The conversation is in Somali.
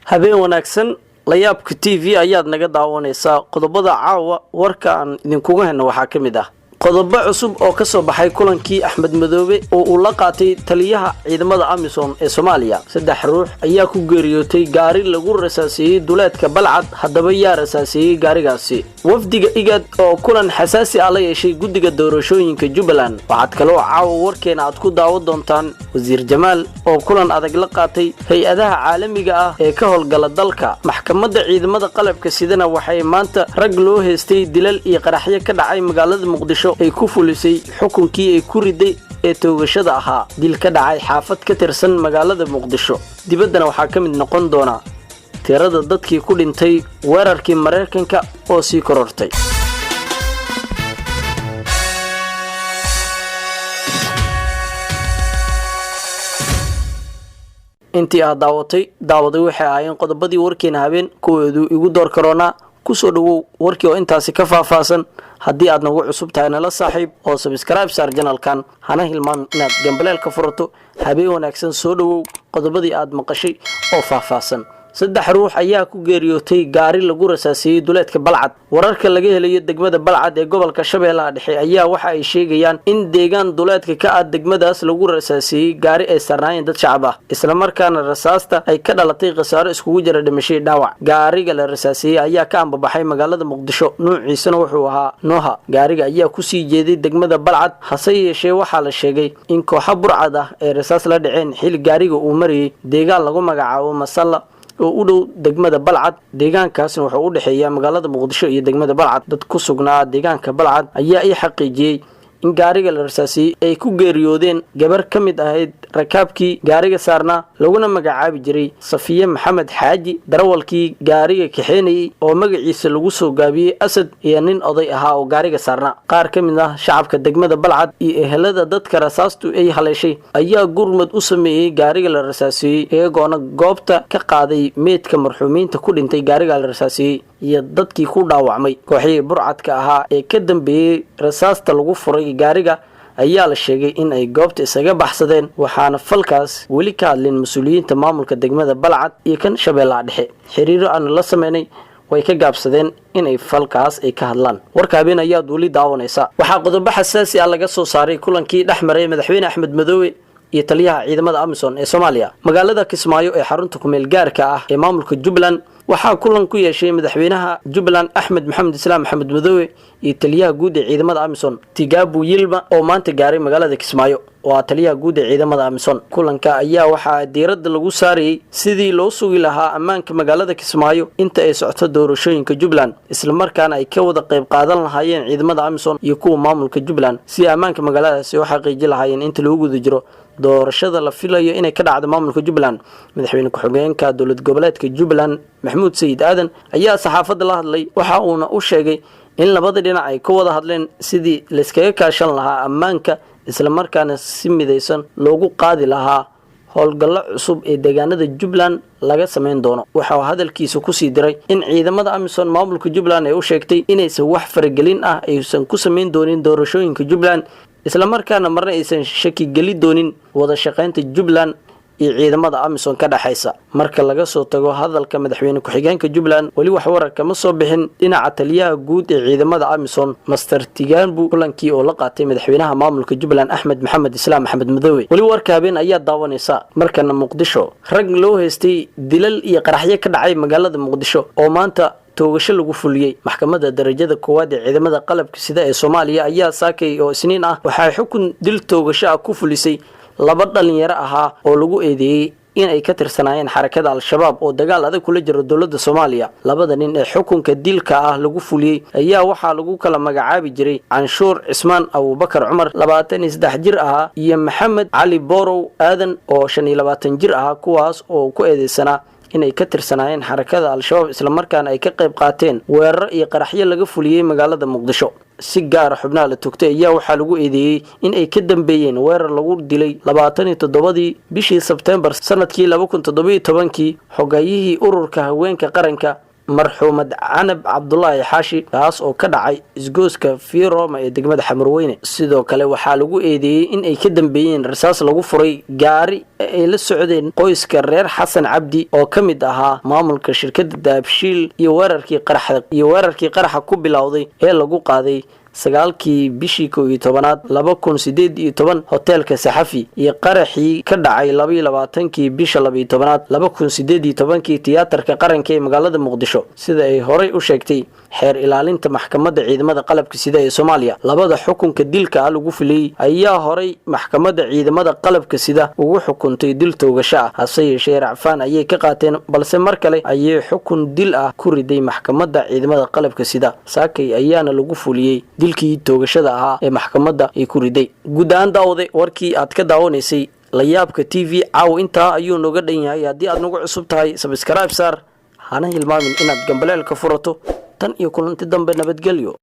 Habeen wanaagsan, Layaabka TV ayaad naga daawanaysaa. Qodobada caawa warka aan idinkuga henno waxaa ka mid ah qodobo cusub oo ka soo baxay kulankii Axmed Madoobe oo uu la qaatay taliyaha ciidamada AMISOM ee Soomaaliya. Saddex ruux ayaa ku geeriyootay gaari lagu rasaaseeyey duleedka Balcad. Haddaba yaa rasaaseeyey gaarigaasi? Wafdiga IGAD oo kulan xasaasi ah la yeeshay guddiga doorashooyinka Jubbaland. Waxaad kaloo caawa warkeena aad ku daawan doontaan Wasiir Jamaal oo kulan adag la qaatay hay-adaha caalamiga ah ee ka howlgala dalka. Maxkamadda ciidamada qalabka sidana waxay maanta rag loo heystay dilal iyo qaraxyo ka dhacay magaalada Muqdisho ay ku fulisay xukunkii ay ku riday ee toogashada ahaa. Dil ka dhacay xaafad ka tirsan magaalada Muqdisho. Dibaddana waxaa ka mid noqon doona tirada dadkii ku dhintay weerarkii Maraykanka oo sii korortay. Intii aad daawatay daawaday waxay ahaayeen qodobadii warkeena habeen kuweedu igu door karoonaa. Kusoo dhowow warkii oo intaasi ka faahfaahsan. Haddii aad nagu cusub tahay, nala saaxiib oo subscribe saar channelkan, hana hilmaamin inaad gambaleelka furato. Habeen wanaagsan, soo dhowow qodobadii aad maqashay oo faahfaahsan. Saddex ruux ayaa ku geeriyootay gaari lagu rasaaseeyey duleedka Balcad. Wararka laga helayo degmada Balcad ee gobolka Shabeellaha Dhexe ayaa waxa ay sheegayaan in deegaan duleedka ka ah degmadaas lagu rasaaseeyey gaari ay saarnaayeen dad shacab ah, islamarkaana rasaasta ay ka dhalatay khasaaro iskugu jira dhimashadii dhaawac. Gaariga la rasaaseeyey ayaa ka ambabaxay magaalada Muqdisho, nuuciisana wuxuu ahaa Nooha. Gaariga ayaa kusii jeeday degmada Balcad, hase yeeshee waxaa la sheegay in kooxo burcad ah ay rasaas la dhaceen xili gaariga uu marayay deegaan lagu magacaabo Masalla oo u dhow degmada Balcad. Deegaankaasna wuxuu u dhexeeyaa magaalada Muqdisho iyo degmada Balcad. Dad ku sugnaa deegaanka Balcad ayaa ii xaqiijiyey in gaariga la rasaasiyey ay ku geeriyoodeen gabar ka mid ahayd rakaabkii gaariga saarnaa, laguna magacaabi jiray Safiye Maxamed Xaaji, darawalkii gaariga kaxeenayey oo magaciisa lagu soo gaabiyey Asad, iyo nin oday ahaa oo gaariga saarnaa. Qaar ka mid ah shacabka degmada Balcad iyo ehelada dadka rasaastu ay haleeshay ayaa gurmad u sameeyey gaariga la rasaasiyey, iyagoona goobta ka qaaday meedka marxuumiinta ku dhintay gaariga la rasaasiyey iyo dadkii ku dhaawacmay. Kooxihii burcadka ahaa ee ka dambeeyey rasaasta lagu furay gaariga ayaa la sheegay in ay goobta isaga baxsadeen, waxaana falkaas weli ka hadlin mas-uuliyiinta maamulka degmada Balcad iyo kan Shabeellaha Dhexe. Xiriiro aanu la sameynay way ka gaabsadeen inay falkaas ay ka hadlaan. Warka habeen ayaad weli daawanaysaa. Waxaa qodobo xasaasi ah laga soo saaray kulankii dhex maray madaxweyne Axmed Madoobe iyo taliyaha ciidamada AMISOM ee Soomaaliya. Magaalada Kismaayo ee xarunta kumeel gaarka ah ee maamulka Jubbaland waxaa kulan ku yeeshay madaxweynaha Jubbaland Axmed Maxamed Islaam Maxamed Madoobe iyo taliyaha guud ee ciidamada AMISOM Tigabu Yilma oo maanta gaaray magaalada Kismaayo, oo ah taliyaha guud ee ciidamada AMISOM. Kulanka ayaa waxaa diiradda lagu saarayey sidii loo sugi lahaa ammaanka magaalada Kismaayo inta ay socoto doorashooyinka Jubbaland, islamarkaana ay ka wada qayb qaadan lahaayeen ciidamada AMISOM iyo kuwa maamulka Jubbaland si ammaanka magaaladaasi u xaqiiji lahaayeen inta lagu guda jiro doorashada la filayo inay ka dhacdo maamulka Jubbaland. Madaxweyne ku-xigeenka dowlad goboleedka Jubbaland Maxamuud Sayid Aadan ayaa saxaafadda la hadlay, waxa uuna u sheegay in labada dhinac ay ka wada hadleen sidii layskaga kaashan lahaa ammaanka, islamarkaana si midaysan loogu qaadi lahaa howlgallo cusub ee deegaanada Jubbaland laga samayn doono. Waxauu hadalkiisa kusii diray in ciidamada AMISOM maamulka Jubbaland ay u sheegtay inaysan wax faragelin ah aysan ku samayn doonin doorashooyinka Jubbaland, islamarkaana marna aysan shakigeli doonin wada shaqaynta Jubbaland iyo ciidamada AMISOM ka dhexaysa. Marka laga soo tago hadalka madaxweyne ku-xigeenka Jubbaland, weli wax warar kama soo bixin dhinaca taliyaha guud ee ciidamada AMISOM Master Tigaanbu kulankii oo la qaatay madaxweynaha maamulka Jubbaland Axmed Maxamed Islaam Axmed Madoobe. Weli warka habeen ayaa daawanaysa. Markana Muqdisho. Rag loo haystay dilal iyo qaraxyo ka dhacay magaalada Muqdisho oo maanta toogasho lagu fuliyey. Maxkamadda darajada koowaad ee ciidamada qalabka sida ee Soomaaliya ayaa saakay oo Isniin ah waxay xukun dil toogasho ah ku fulisay laba dhalinyaro ahaa oo lagu eedeeyey in ay ka tirsanaayeen xarakada Al-Shabaab oo dagaal adag kula jiro dowladda Soomaaliya. Labada nin ee xukunka dilka ah lagu fuliyey ayaa waxaa lagu kala magacaabi jiray Canshuur Cismaan Abuubakar Cumar, 23 jir ahaa, iyo Maxamed Cali Borow Aadan oo 25 jir ahaa, kuwaas oo ku eedeysanaa inay ka tirsanaayeen xarakada Al-Shabaab, islamarkaana ay ka qayb qaateen weeraro iyo qaraxyo laga fuliyey magaalada Muqdisho. Si gaara xubnaha la togtay ayaa waxaa lagu eedeeyey in ay ka dambeeyeen weerar lagu dilay 27-dii bishii Sebtembar sanadkii 2017-kii xogayihii ururka haweenka qaranka Marxuumad Canab Cabdulaahi Xaashi, kaas oo ka dhacay isgooska Firoma ee degmada Xamarweyne. Sidoo kale waxaa lagu eedeeyey in ay ka dambeeyeen rasaas lagu furay gaari ay la socdeen qoyska reer Xasan Cabdi oo ka mid ahaa maamulka shirkadda Dahabshiil iyo weerarkii qaraxa ku bilowday ee lagu qaaday 9-kii bishii 11aad 2018 hoteelka Saxafi iyo qaraxii ka dhacay 22-kii bisha 12aad 2018-kii Tiyaatarka Qaranka ee magaalada Muqdisho. Sida ay horey u sheegtay xeer ilaalinta Maxkamadda Ciidamada Qalabka Sida ee Soomaaliya, labada xukunka dilka ah lagu filiyey ayaa horay Maxkamadda Ciidamada Qalabka Sida ugu xukuntay dil toogasho ah. Hase yeeshee racfaan ayay ka qaateen, balse mar kale ayay xukun dil ah ku riday Maxkamadda Ciidamada Qalabka Sida. Saakay ayaana lagu fuliyey dilkii toogashada ahaa ee maxkamadda ay ku riday. Guud ahaan, daawade, warkii aad ka daawanaysay Layaabka TV caaw intaa ayuu nooga dhan yahay. Haddii aad nagu cusub tahay, subscribe saar, hana hilmaamin inaad gambaleelka furato. Tan iyo kulanti dambe, nabadgelyo.